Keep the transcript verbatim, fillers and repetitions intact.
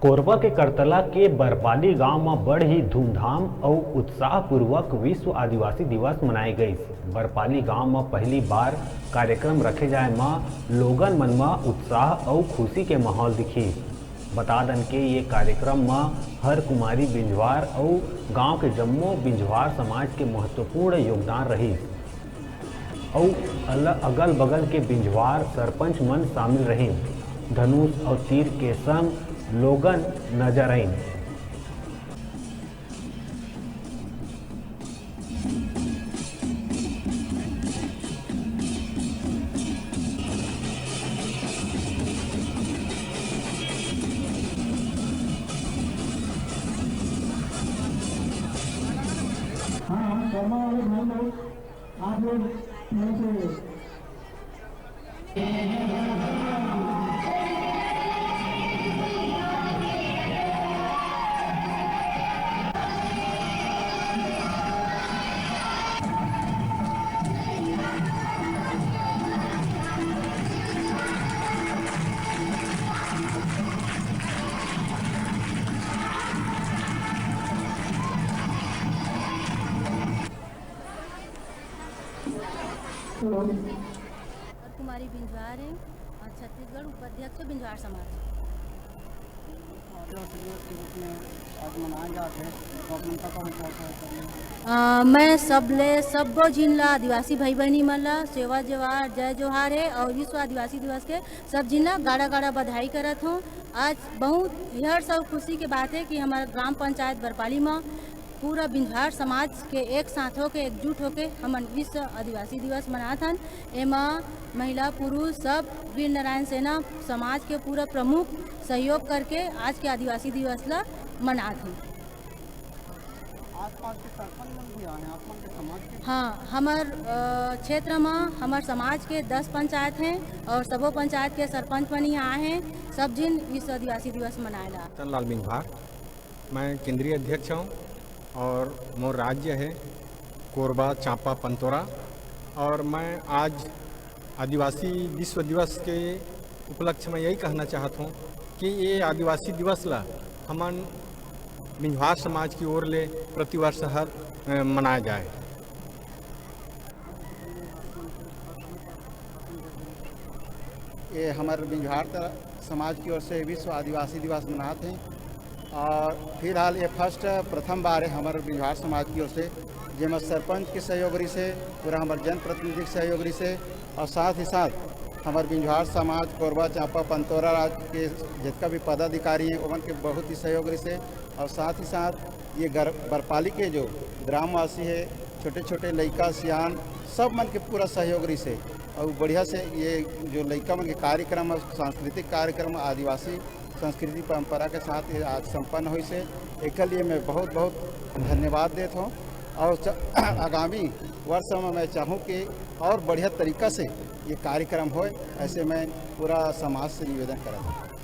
कोरबा के करतला के बरपाली गांव म बड़ ही धूमधाम अउ उत्साहपूर्वक विश्व आदिवासी दिवस मनाए गइस। बरपाली गांव म पहली बार कार्यक्रम रखे जाए म लोगन मन म उत्साह अउ खुशी के माहौल दिखिस। बता दन के ये कार्यक्रम म हर कुमारी बिंझवार अउ गांव के जम्मो बिंझवार समाज के महत्वपूर्ण योगदान रहिस। अउ अल-, अगल-बगल के बिंझवार सरपंच मन शामिल रहिन। धनुष अउ तीर के संग लोगन नजर आइन। हाँ, हाँ, शर्मा वाले भाई लोग, आप लोग थोड़े से और कुमारी बिंजवार है और छत्तीसगढ़ उपाध्यक्ष बिंजवार समाज। आदिवासी दिवस के रूप में आज मनाए जात हे, तो आप मन का, का विचार है करने में? अ, मैं सब ले, सब्बो झिन ला, आदिवासी भाई बहिनी मन ला सेवा जोहार, जय जोहार है और विश्व आदिवासी दिवस के सब झिन ला गाड़ा गाड़ा बधाई करत हूँ। आज बहुत हर्ष और खुशी के बात है कि हमारा ग्राम पंचायत बरपाली में पूरा बिंझार समाज के एक साथ होके, एकजुट होके हमन विश्व आदिवासी दिवस मनात हन। एमा महिला, पुरुष सब वीर नारायण सेना समाज के पूरा प्रमुख सहयोग करके आज के आदिवासी दिवस ला मनात हे। आसपास के सरपंच मन भी आए हैं, आप मन के समाज के? हाँ, हमर, अ, क्षेत्र म हमर समाज के दस पंचायत हैं और सबो पंचायत के सरपंच मन यहाँ आए हैं। सब जिन विश्व आदिवासी दिवस मनाए ला। रतन लाल बिंझार। मैं केंद्रीय अध्यक्ष हूँ और मोर राज्य है कोरबा, चांपा, पंतोरा। और मैं आज आदिवासी विश्व दिवस के उपलक्ष्य में यही कहना चाहत हूँ कि ये आदिवासी दिवस ला हमन बिंझवार समाज की ओर ले प्रतिवर्ष हर, अ, मनाया जाए। ये हमर बिंझवार त-, समाज की ओर से विश्व आदिवासी दिवस मनात हैं और फिलहाल ये फर्स्ट, प्रथम बार है हमर बिंझवार समाज की ओर से, जेमा सरपंच के सहयोग रहिस हे, पूरा हमर जनप्रतिनिधि के सहयोग रहिस हे और साथ ही साथ हमर बिंझवार समाज, कोरबा, चांपा, पंतोरा राज के जितना भी पदाधिकारी हैं, ओमन के बहुत ही सहयोग रहिस हे। और साथ ही साथ ये गर-, बरपाली के जो ग्रामवासी है, छोटे-छोटे लइका, सियान, सब मन के पूरा सहयोग रहिस हे। और बढ़िया से ये जो लइका मन के कार्यक्रम है, सांस्कृतिक कार्यक्रम, आदिवासी संस्कृति परंपरा के साथ ये आज संपन्न होइस हे। एकर लिए मैं बहुत-बहुत धन्यवाद देत हूँ। और च-, आगामी वर्ष में मैं चाहूँ कि और बढ़िया तरीका से ये कार्यक्रम होए, ऐसे मैं पूरा समाज से निवेदन करत हूँ।